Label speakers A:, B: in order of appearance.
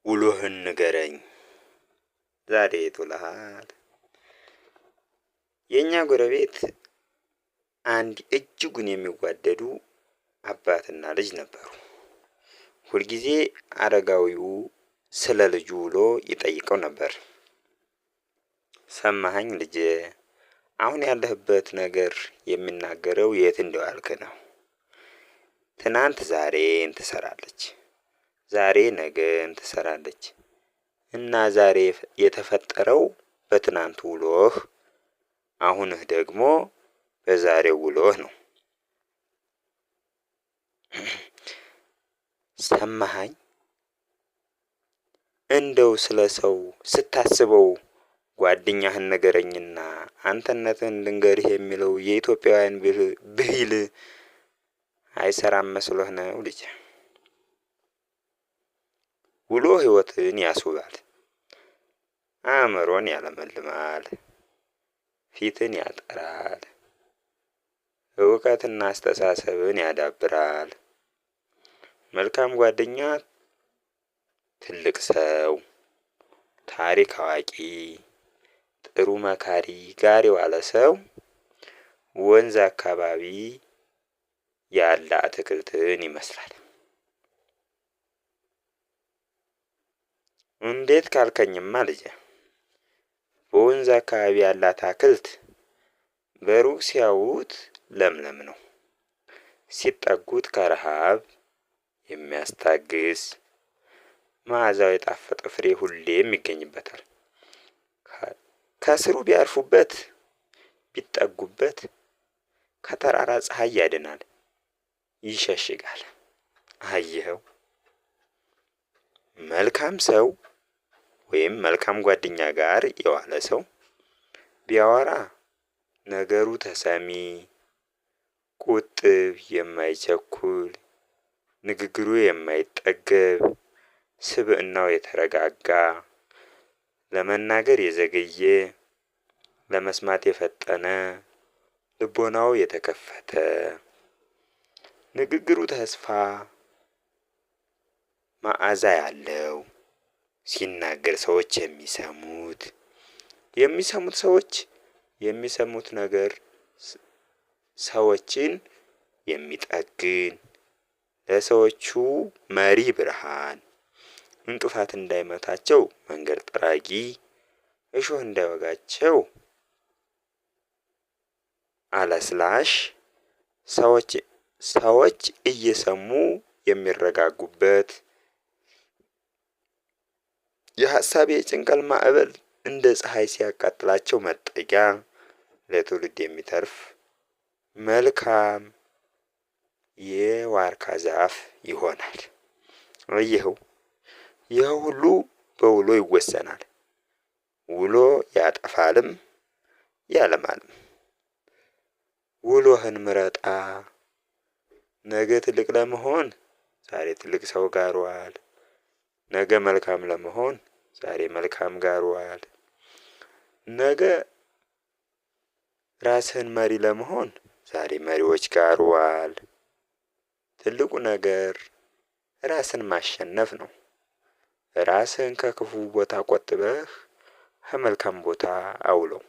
A: ውሎህን ንገረኝ። ዛሬ የት ውለሃል? የእኛ ጎረቤት አንድ እጅጉን የሚዋደዱ አባትና ልጅ ነበሩ። ሁልጊዜ አረጋዊው ስለ ልጁ ውሎ ይጠይቀው ነበር። ሰማኸኝ ልጄ፣ አሁን ያለህበት ነገር የሚናገረው የት እንደዋልክ ነው። ትናንት ዛሬን ትሰራለች፣ ዛሬ ነገን ትሰራለች። እና ዛሬ የተፈጠረው በትናንት ውሎህ፣ አሁንህ ደግሞ በዛሬው ውሎህ ነው። ሰማኸኝ? እንደው ስለ ሰው ስታስበው ጓደኛህን ንገረኝና አንተነትህን ልንገርህ የሚለው የኢትዮጵያውያን ብሂል አይሰራም መስሎህ ነው ልጄ። ውሎ ህይወትን ያስውባል፣ አእምሮን ያለመልማል፣ ፊትን ያጠራል፣ እውቀትና አስተሳሰብን ያዳብራል። መልካም ጓደኛ ትልቅ ሰው፣ ታሪክ አዋቂ፣ ጥሩ መካሪ ጋር የዋለ ሰው ወንዝ አካባቢ ያለ አትክልትን ይመስላል። እንዴት ካልከኝማ ልጄ፣ በወንዝ አካባቢ ያለ አታክልት በሩቅ ሲያዩት ለምለም ነው። ሲጠጉት ከረሃብ የሚያስታግስ መዓዛው የጣፈጠ ፍሬ ሁሌም ይገኝበታል። ከስሩ ቢያርፉበት ቢጠጉበት ከተራራ ፀሐይ ያድናል፣ ይሸሽጋል። አየኸው፣ መልካም ሰው ወይም መልካም ጓደኛ ጋር የዋለ ሰው ቢያወራ ነገሩ ተሰሚ፣ ቁጥብ፣ የማይቸኩል፣ ንግግሩ የማይጠገብ፣ ስብዕናው የተረጋጋ፣ ለመናገር የዘገየ፣ ለመስማት የፈጠነ፣ ልቦናው የተከፈተ፣ ንግግሩ ተስፋ መዓዛ ያለው፣ ሲናገር ሰዎች የሚሰሙት የሚሰሙት ሰዎች የሚሰሙት ነገር ሰዎችን የሚጠግን፣ ለሰዎቹ መሪ ብርሃን፣ እንቅፋት እንዳይመታቸው መንገድ ጠራጊ፣ እሾህ እንዳይወጋቸው አለስላሽ፣ ሰዎች ሰዎች እየሰሙ የሚረጋጉበት፣ የሀሳብ የጭንቀል ማዕበል እንደ ፀሐይ ሲያቃጥላቸው መጠጊያ፣ ለትውልድ የሚተርፍ መልካም የዋርካ ዛፍ ይሆናል። አየኸው፣ ይህ ሁሉ በውሎ ይወሰናል። ውሎ ያጠፋልም ያለማልም። ውሎህን ምረጣ። ነገ ትልቅ ለመሆን ዛሬ ትልቅ ሰው ጋር ዋል። ነገ መልካም ለመሆን ዛሬ መልካም ጋር ዋል። ነገ ራስህን መሪ ለመሆን ዛሬ መሪዎች ጋር ዋል። ትልቁ ነገር ራስን ማሸነፍ ነው። ራስህን ከክፉ ቦታ ቆጥበህ ከመልካም ቦታ አውለው።